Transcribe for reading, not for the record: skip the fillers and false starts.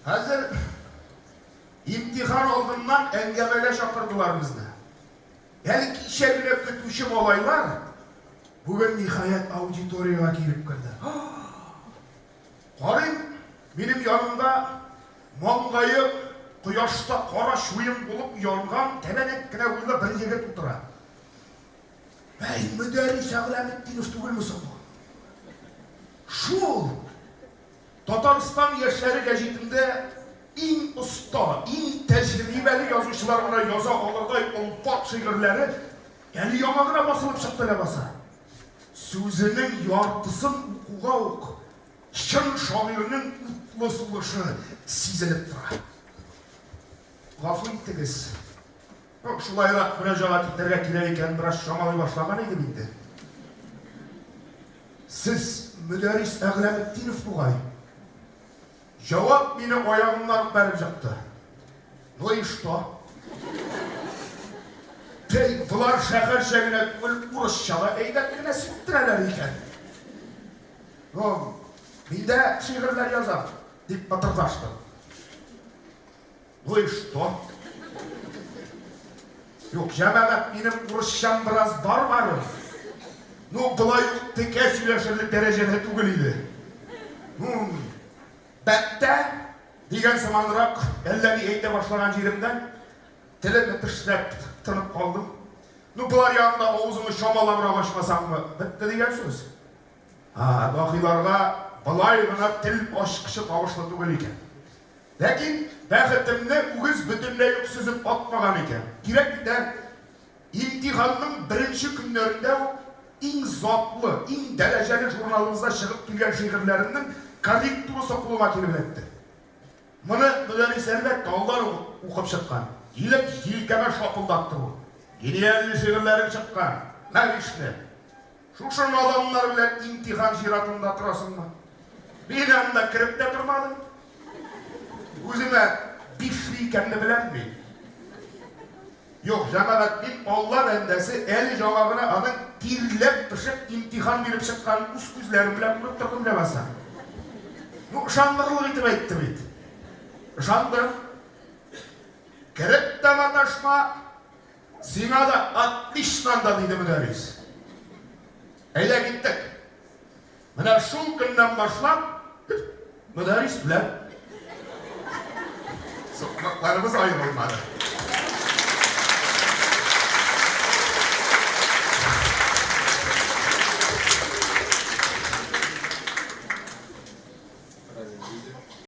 Хәзер имтихан алдыннан әңгәмәгә чакырдылар безне. Әле кичә генә көтүче малайлар бүген, ниһаять, аудиториягә килеп керде. Карыйм, минем янымда маңгае кояшта кара чуен булып янган тәбәнәк кенә буйлы бер егет утыра. Әй, Мөдәррис Әгъләметдинов түгелме соң бу? Шул! Татарстан яшьләре гәҗитендә иң оста, иң тәҗрибәле язучылар гына яза алырдай олпат шигырьләре әле яңа гына басылып чыкты ләбаса. Сүзенең яртысын укуга ук чын шагыйрьнең утлы сулышы сизелеп тора. Гафу итегез, шулайрак мөрәҗәгать итәргә кирәк икәнен бераз чамалый башлаган идем инде. Сез Мөдәррис Әгъләметдинов бугай. Җавап мине аягымнан ук бәреп җыкты. Ну и что? Тей, болар шәһәрчә генә түгел, урысча да әйбәт кенә сиптерәләр икән. Ну, мин дә шигырьләр язам, дип мытырдаштым. Ну и что? Юк, җәмәгать, минем урысчам бераз бар барын. Ну, болай ук текә сөйләшерлек дәрәҗәдә түгел иде. Ну, бәттә дигән сыманрак әллә ни әйтә башлаган җиремдән телемне тешләп тынып калдым. Ну, болар янында авызыңны чамалабрак ачмасаңмы, бетте дигән сүз. А, даһиларга болай гына тел ачкычы табышлы түгел икән. Ләкин бәхетемне үгез бөтенләй үк сөзеп атмаган икән. Кирәк бит, ә? Имтиханның беренче көннәрендә үк иң затлы, иң дәрәҗәле журналыбызда чыгып килгән шигырьләремнең корректурасы кулыма килеп эләкте. Моны Мөдәррис, әлбәттә, алдан ук укып чыккан. Килеп җилкәмә шапылдатты бу. Гениальный шигырьләрең чыккан, мә бишне! Шушы наданнар белән имтихан чиратында торасыңмы? Мин анда кереп тә тормадым. Үземә бишле икәнне беләм мин. Юк, җәмәгать, мин Алла бәндәсе, әле яңа гына аның тирләп-пешеп имтихан биреп чыкканын үз күзләрем белән күреп тордым ләбаса. Ну, ышандырырлык итеп әйтте бит. Ышандым. Кереп тә маташма, Сиңа да отлично анда, диде Мөдәррис. Әйдә, киттек. Менә шул көннән башлап Мөдәррис белән сукмакларыбыз аерылмады.